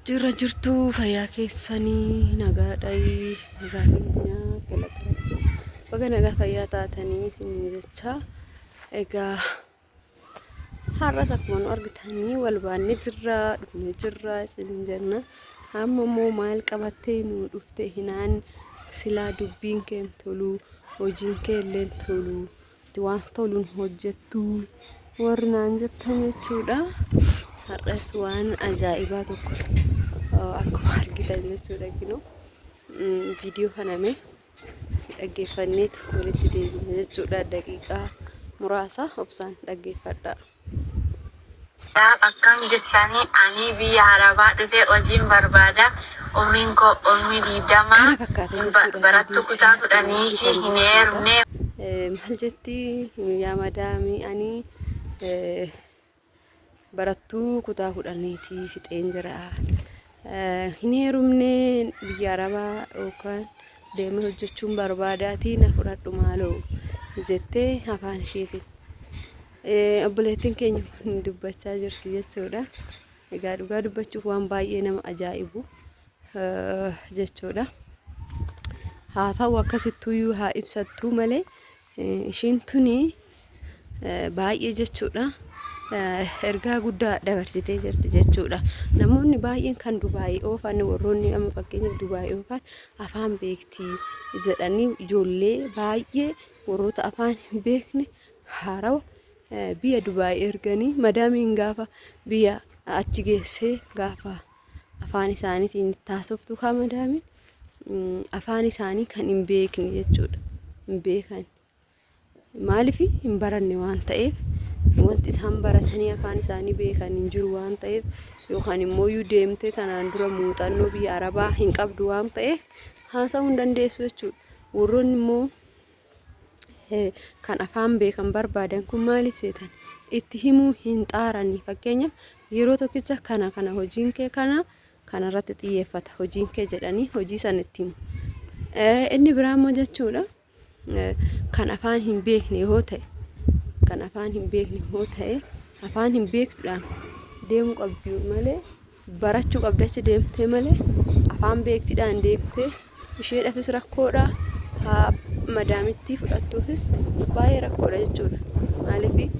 Jirra jirtuu fayyaa keessanii nagaadhayi nagaa keenya galata rabbii baga nagaa fayyaa taatanii isiniin jecha egaa har'as akkuma nu argitanii wal baannee jirra dhufnee jirra isiniin jenna amma immoo maal qabattee nu dhufte hinaan silaa dubbiin kee hin tolu hojiin kee illee hin tolu Ati waan toluun hojjettu warri naan jettan jechuudha. Har'as waan ajaa'ibaa tokko akkuma argitan jechuudha kinoo viidiyoo kana mee dhaggeeffanneetu walitti deebina jechuudha daqiiqaa muraasa obsaan dhaggeeffadhaa. Akkam jirtanii ani biyya arabaa dhufee hojiin barbaada umriin koo umrii Kana 20 fakkaata jechuudha barattu viidiyichi kutaa akkuma kudhaniiti argitan hin jechuudha. heerumne. Maal jetti yaa madaamii ani barattuu kutaa kudhaniiti fixeen jira. Hin heerumne biyya arabaa yookaan deemee hojjechuun barbaadaatii na fudhadhu maaloo jettee afaan isheetiin Obboleettiin keenya kun dubbachaa jirti jechuudha. Egaa dhugaa dubbachuuf waan baay'ee nama ajaa'ibu jechuudha. Haa ta'u akkasittuyyuu haa ibsattuu malee ishiin tuni baay'ee jechuudha. Ergaa guddaa dabarsitee jirti jechuudha. Namoonni baay'een kan Dubaayii oofan warroonni amma fakkeenyaaf Dubaayii oofan afaan beekti jedhanii ijoollee baay'ee warroota afaan hin beekne haarawa biyya Dubaay erganii madaamiin gaafa biyya achi geessee gaafa afaan isaaniitiin itti haasoftu kaa madaamiin afaan isaanii kan hin beekne jechuudha. Hin beekan. Maaliif hin baranne waan ta'eef wanti isaan baratanii afaan isaanii beekan hin jiru waan ta'eef yookaan immoo iyyuu deemtee tanaan dura muuxannoo biyya Arabaa hin qabdu waan ta'eef haasa'uu hin dandeessu jechuudha. Warroonni immoo kan afaan beekan barbaadan kun maaliif seetan itti himuu hin xaaranii fakkeenyaaf yeroo tokkicha kana kana hojiin kee kana kanarratti xiyyeeffata hojiin kee jedhanii hojii san itti himu. Inni biraa immoo jechuudha kan afaan hin beekne yoo ta'e kan afaan hin beekne yoo ta'e afaan hin beektuudhaan deemuu qabdi malee barachuu qabdi achi deemtee malee afaan beektidhaan deemtee isheedhafis rakkoodha haa madaamittii fudhattuufis baay'ee rakkoodha jechuudha. Maaliif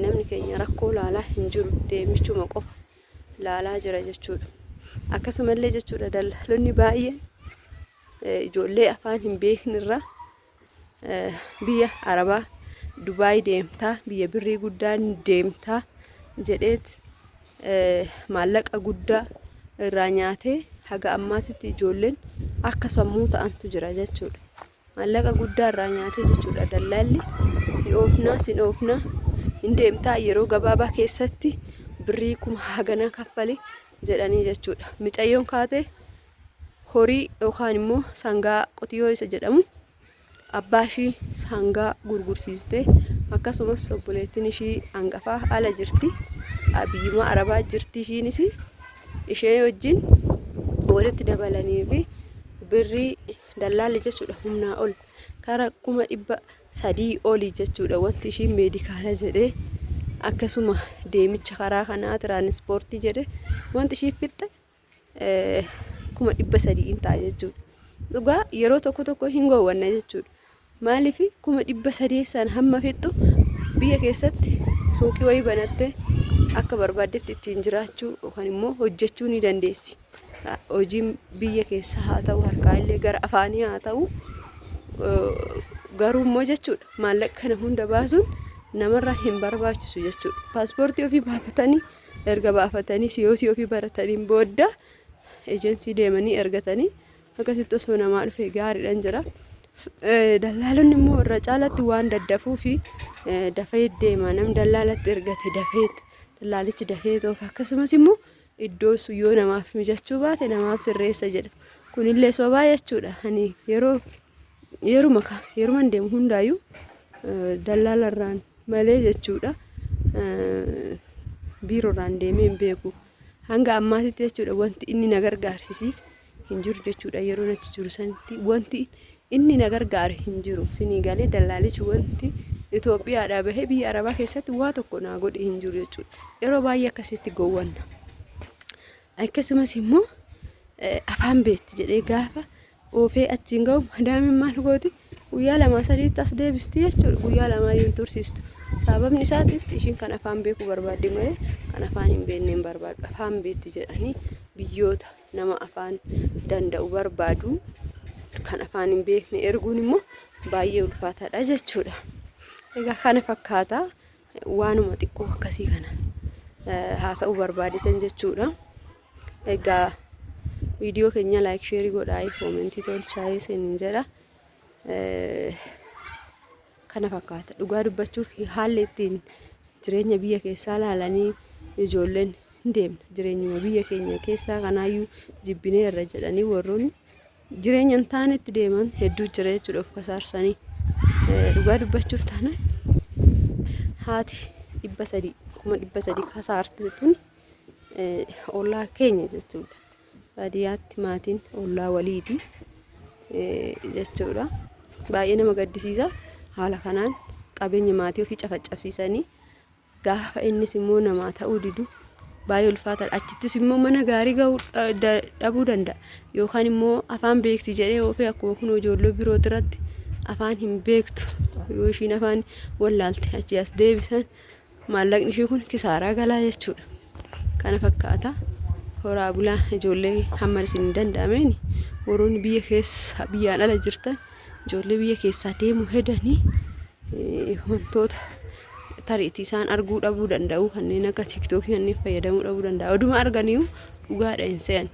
namni keenya rakkoo laalaa hin jiru deemichuma qofa laalaa jira jechuudha. Akkasumallee jechuudha dallaalonni baay'een ijoollee afaan hin beeknerraa biyya Arabaa Dubaay deemtaa biyya birrii guddaan deemtaa jedheet maallaqa guddaa irraa nyaatee haga ammaatitti ijoolleen akka sammuu ta'antu jira jechuudha. Maallaqa guddaa irraa nyaatee jechuudha dallaalli si oofnaa sin oofnaa hin deemtaa yeroo gabaabaa keessatti birrii kuma haganaa kaffali jedhanii jechuudha. Micayyoon kaatee horii yookaan immoo sangaa qotiyoo isa jedhamu abbaa ishii sangaa gurgursiiste akkasumas obboleettiin ishii hangafaa ala jirti biyyuma arabaa jirti ishiinis ishee wajjin walitti dabalanii fi birrii dallaalli jechuudha humnaa ol kara 300,000 olii jechuudha wanti ishiin meedikaala jedhee akkasuma deemicha karaa kanaa tiraanispoortii jedhe wanti ishii fixxe 300,000 in ta'a jechuudha. Dhugaa yeroo tokko tokko hin gowwanna jechuudha. Maaliif 300,000 san hamma fixxu biyya keessatti suuqii wayii banattee akka barbaaddetti ittiin jiraachuu yookaan immoo hojjechuu ni dandeessi. Hojiin biyya keessa haa ta'u harkaa illee gara afaanii haa ta'u garuu immoo jechuudha maallaqa kana hunda baasuun namarraa hin barbaachisu jechuudha. Paaspoortii ofii baafatanii erga baafatanii siyoosii ofii barataniin booda ejensii deemanii ergatanii akkasitti osoo namaa dhufe gaariidhaan jira. Dallaalonni immoo irra caalatti waan daddafuu fi dafee deema namni dallaalatti ergate dafee dallaalichi dafee toofa akkasumas immoo iddoo sun yoo namaaf mijachuu baate namaaf sirreessa jedha. Kunillee sobaa jechuudha. Ani yeroo yeruma yeruman deemu hundaayyuu dallaalarraan malee jechuudha. Biiroorraan deemee hin beeku. Hanga ammaatitti jechuudha wanti inni na gargaarsisiise hin jiru jechuudha. Yeroon achi jiru sanitti wanti inni na gargaare hin jiru. Sinii galee dallaalichi wanti Itoophiyaadhaa bahee biyya Arabaa keessatti waa tokko naa godhe hin jiru jechuudha. Yeroo baay'ee akkasitti gowwanna. Akkasumas immoo afaan beekti jedhee gaafa oofee achiin ga'u madaamiin maal gooti? Guyyaa lamaa sadiitti as deebisti jechuudha. Guyyaa lamaa iyyuu hin tursiistu. Sababni isaatis ishiin kan afaan beekuu barbaaddi malee kan afaan hin beekne hin barbaaddu. Afaan beekti jedhanii biyyoota nama afaan danda'u barbaadu. Kan afaan hin beekne erguun immoo baay'ee ulfaataadha jechuudha. Egaa kana fakkaata waanuma xiqqoo akkasii kana haasa'uu barbaadetan jechuudha. Egaa viidiyoo keenya like share godhaa comment tolchaa isiniin jedha. Kana fakkaata dhugaa dubbachuuf haalli ittiin jireenya biyya keessaa laalanii ijoolleen hin deemne jireenyuma biyya keenya keessaa kanaayyuu jibbineerra jedhanii warroonni jireenya hin taanetti deeman hedduu jira jechuudha of kasaarsanii. Dhugaa dubbachuuf taanaan haati 300 300,000 kasaarte tun ollaa keenya jechuudha. Baadiyyaatti maatiin ollaa waliiti jechuudha. Baay'ee nama gaddisiisa. Haala kanaan qabeenya maatii ofii cafaccabsiisanii gaafa innis immoo namaa ta'uu didu baay'ee ulfaataadha. Achittis immoo mana gaarii gahuu dhabuu danda'a. Yookaan immoo afaan beekti jedhee oofee akkuma kun ijoollee biroo irratti afaan hin beektu yoo ishiin afaan wallaalte achi as deebisan maallaqni ishii kun kisaaraa galaa jechuudha. Kana fakkaata. Horaa bulaa ijoollee hamma isin hin danda'ameen warroonni biyya keessa biyyaan ala jirtan ijoollee biyya keessaa deemuu hedanii wantoota tariitii isaan arguu dhabuu danda'u kanneen akka TikTokii kanneen fayyadamuu dhabuu danda'a. Oduma arganiyu dhugaadha hin se'an.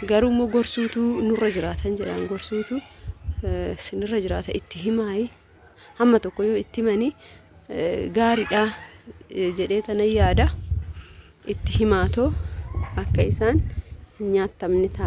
Garuu immoo gorsuutu nurra jiraatan jedhaan gorsuutu sinirra jiraata itti himaayi. Hamma tokko yoo itti himanii gaariidha jedhee tanan yaada. Itti himaatoo akka isaan hin nyaattamne ta'a.